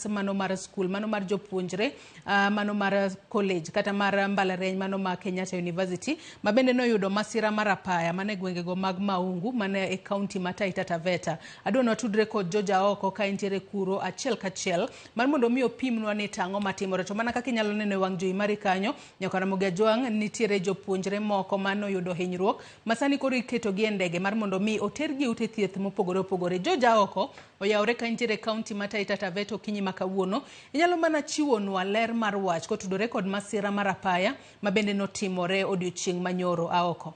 klas mano mar skul, mano mar jopuonjre, mano mar college kata mar mbalariany mano ma Kenyatta University, ma bende noyudo masira mar apaya mane gwengego mag Maungu mane e kaunti ma Taita Taveta. Adwa ni watudre kod George Aoko ka entiere kuro achiel kachiel mar mondo mi opimnwa ni tang'o matimore. To mana kaka inyalo neno e wang' jowi mari kanyo, nyaka Ramogi Ajwang' nitiere jopuonjre moko manoyudo hinyruok ma sani koro iketogi e ndege mar mondo mi otergi e ute thieth mopogore opogore. George Aoko oyawore ka entiere e kaunti ma Taita Taveta okinyi ma kawuono. Inyalo mana chiwonwa ler mar wach kotudore kod masira mar apaya ma bende notimore odiochieng' manyoro. Aoko.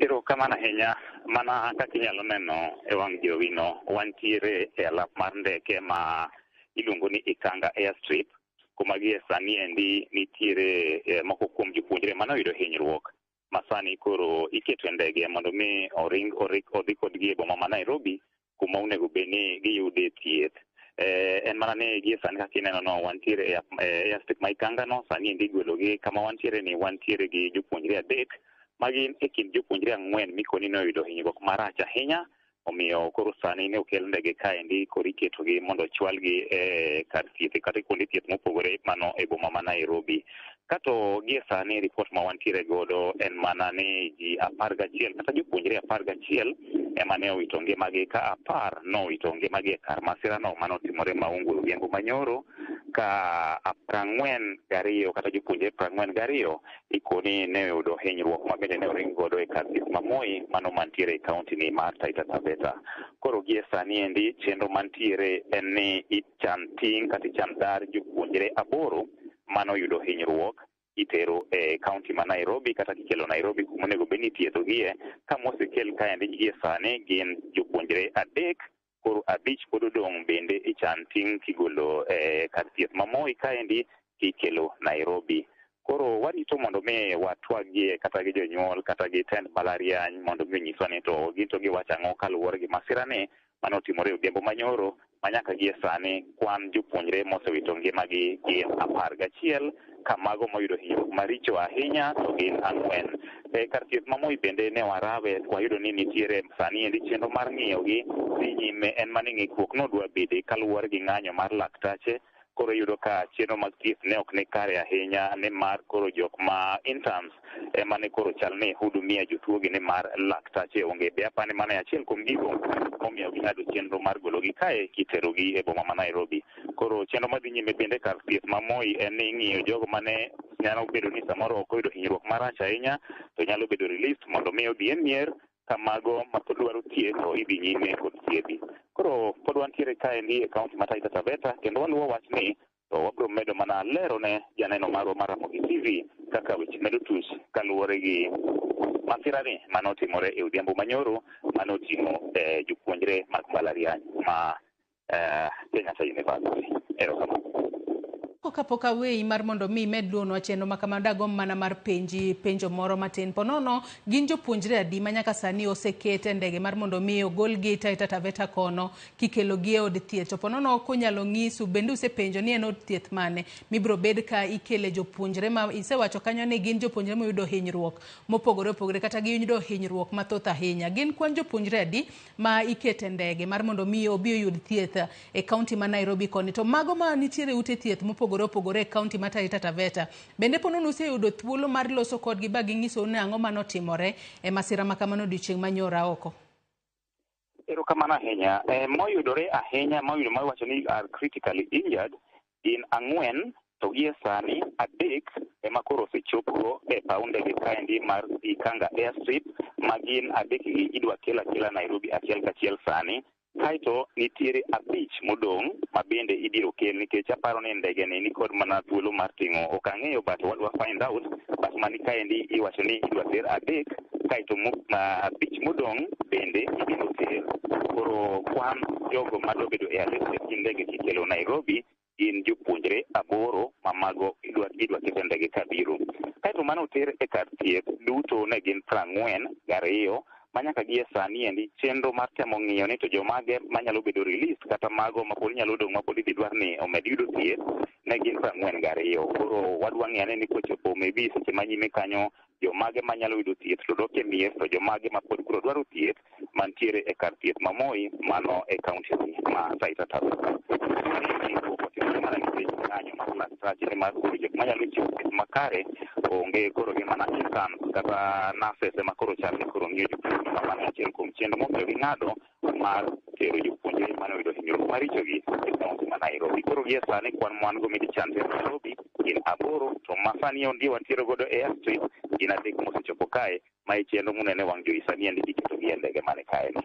Erokamano ahinya. Mana kaka inyalo neno e wang' jowi no, wantiere e alap mar ndeke ma iluongo ni Ikanga Airstrip, kuma gie sani endi nitiere moko kuom jopuonjre mane oyudo hinyruok ma sani koro iketo e ndege mondo mi oring odhi kodgi e boma ma Nairobi kuma onego bed ni giyude thieth. En mana ni gie sani kaka ineno no wantiere e airstrip ma Ikanga no, sani endi igwelogi kama wantiere ni wantiere gi jopuonjre 3 ma gin e kind jopuonjre 4 mikoni ne oyudo hinyruok marach ahinya. Omiyo koro sani ne okel ndege kaendi koro iketogi mondo ochwalgi e kar thieth kata kuonde thieth mopogore mano e boma ma Nairobi. Kato gie sani ripot ma wantiere godo en mana ni ji 11 kata jopuonjre 11 ema ne owito ngimagi, ka 10 nowito ngimagi e kar masirano manotimore Maungu odhiambo manyoro, ka 42 kata jopuonjre 42 ikoni ne oyudo hinyruok ma bende ne oring godo e kar thieth ma Moi mano mantiere e kaunti ni mar Taita Taveta. Koro gie sani endi chenro mantiere en ni ichan ting' kata ichan dar jopuonjre 8 manoyudo hinyruok itero e kaunti ma Nairobi kata kikelo Nairobi kuma onego bed ni ithiedhogie. Ka mosekel kaendi gie sani gin jopuonjre 3, koro 5 pod odong' bende ichan ting' kigolo e kar thieth ma Moi kaendi kikelo Nairobi. Koro warito mondo mi watwagie kata gi jonyuol kata gi tend mbalariany mondo mi onyiswa ni to gin to giwacho ang'o kaluwore gi masirani manotimore odhiambo manyoro ma nyaka gie sani kwan jopuonjre mosewito ngimagi gin 11, ka mago moyudo hinyruok maricho ahinya to gin 4. E kar thieth ma Moi bende ne warawe wayudo ni nitiere sani endi chenro mar ng'iyogi dhi nyime, en mana ni ng'ikruok nodwa bede kaluwore gi ng'anyo mar laktache. Koro iyudo ka chenro mag thieth ne ok ni kare ahinya, nimar koro jok ma interns ema ne koro chal ni hudumia jotuo gi nimar laktache onge. Be apani mano e achiel kuom gigo momiyo ging'ado chenro mar gologi kae kiterogi e boma ma Nairobi. Koro chenro madhi nyime bende kar thieth ma Moi en ni ing'iyo jogo mane nyalo bedo ni samoro ok oyudo hinyruok marach ahinya to nyalo bedo released mondo mi odhi e mier, ka mago ma pod dwaro thieth to idhi nyime kod thiedhi. Koro pod wantiere kaendi e kaunti ma Taita Taveta kendo waluwo wachni to wabiro medo mana lero ne janeno marwa mar Ramogi TV kaka weche medo tuch kaluwore gi masirani manotimore e odhiambo manyoro manoting'o jopuonjre mag mbalariany ma Kenyatta University. Erokamano. Kapok aweyi mar mondo mi imed luonwa chenro ma kamano, dagomb mana mar penji penjo moro matin. Ponono gin jopuonjre adi ma nyaka sani oseket e ndege mar mondo mi ogolgi Taita Taveta kono kikelogi e od thieth? To ponono kunyalo ng'isu bende usepenjo ni en od thieth mane mibiro bed ka ikele jopuonjre ma isewacho kanyo ni gin jopuonjre moyudo hinyruok mopogore opogore kata giyudo hinyruok mathoth ahinya. Gin kwan jopuonjre adi ma ikete ndege mar mondo mi obi oyud thieth e kaunti ma Nairobi koni? To mago ma nitiere ute thieth mopogore opogore e kaunti ma Taita Taveta, bende ponono useyudo thuolo mar loso kodgi ba ging'isou ni ang'o manotimore e masira ma kamano odiochieng' manyoro oko? Erokamano ahinya. Moyudore ahinya moyudo mawacho ni are critically injured gin 4, to gie sani 3 ema koro osechopgo e paw ndege kaendi mar Ikanga Airstrip, ma gin 3 gi idwa kel akela Nairobi achiel kachiel sani. Kaeto nitiere 5 modong' ma bende ibiro kel, nikech aparo ni ndege ni nikod mana thuolo mar ting'o, ok ang'eyo but wadwa find out, but mani kaendi iwacho ni idwa ter 3, kaeto 5 modong' bende ibiro ter. Koro kwan jogo madwa bedo e arrested gi ndege kikelo Nairobi gin jopuonjre 8 ma mago idwa ket e ndege kabiro. Kaeto mano oter e kar thieth duto ne gin 42 ma nyaka gie sani endi chenro mar temo ng'iyo ni to jomage manyalo bedo released kata mago mapod nyalo dong' mapod idhi dwar ni omed yudo thieth ne gin 42. Koro wadwa ng'iyo ane ni kochopo maybe seche ma nyime kanyo jomage manyalo yudo thieth to dok e mier, to jomage mapod koro dwaro thieth mantiere e kar thieth ma Moi mano e kaunti ma Taita Taveta. rach nimar koro jok manyalo chiwo thieth makare onge, koro gi mana interns kata nurses ema koro chal ni koro ng'iyo jopuonjre. Ma mano achiel kuom chenro momiyo ging'ado mar tero jopuonjre mane oyudo hinyruok marichogi e kaunti ma Nairobi. Koro gie sani kwan ma wan go midhi chandre Nairobi gin 8, to ma sani ondie wantiere godo e airstrip gin 3 mosechopo kae, ma e chenro munene wang' jowi sani endi iketogi e ndege mane kae ni.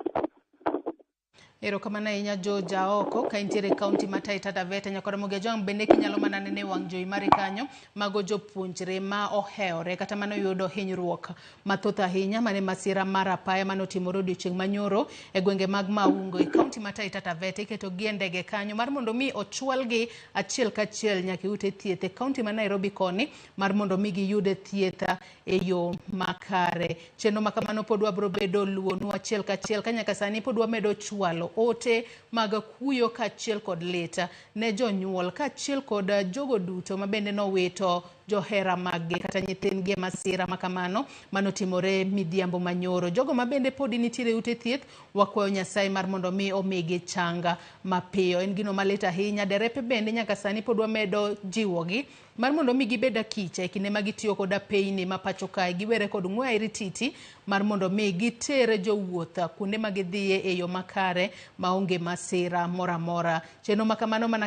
Erokamano ahinya George Aoko ka intiere e kaunti ma Taita Taveta. Nyakora Ramogi Ajwang' bende kinyalo mana nene wang' jowi mari kanyo, mago jopuonjre ma ohewore kata mane oyudo hinyruok mathoth ahinya mane masira mar apaya mane otimore odiochieng' manyoro e gwenge mag Maungo e kaunti ma Taita Taveta. Iketo gi e ndege kanyo mar mondo mi ochwalgi achiel kachiel nyaka e ute thieth e kaunti ma Nairobi koni mar mondo mi giyud thieth e yo makare. Chenro ma kamano pod wabro bedo luwonu achiel kachiel ka nyaka sani pod wamedo chwalo ote mag kuyo kaachiel kod lit ne jonyuol kaachiel kod jogo duto ma bende nowito johera maggi kata nyithindgi e masira ma kamano manotimore midhiambo manyoro. Jogo ma bende podi nitiere ute thieth wakwayo Nyasaye mar mondo mi omigi changa mapiyo. En gino malit ahinya. Derepe bende nyaka sani pod wamedo jiwogi mar mondo mi gibed akicha e kinde ma gitiyo kod apeyni ma pacho kae, giwere kod ng'we airititi mar mondo mi giter jowuoth kuonde ma gidhiye e yo makare maonge masira moro amora. Chenro ma kamano mana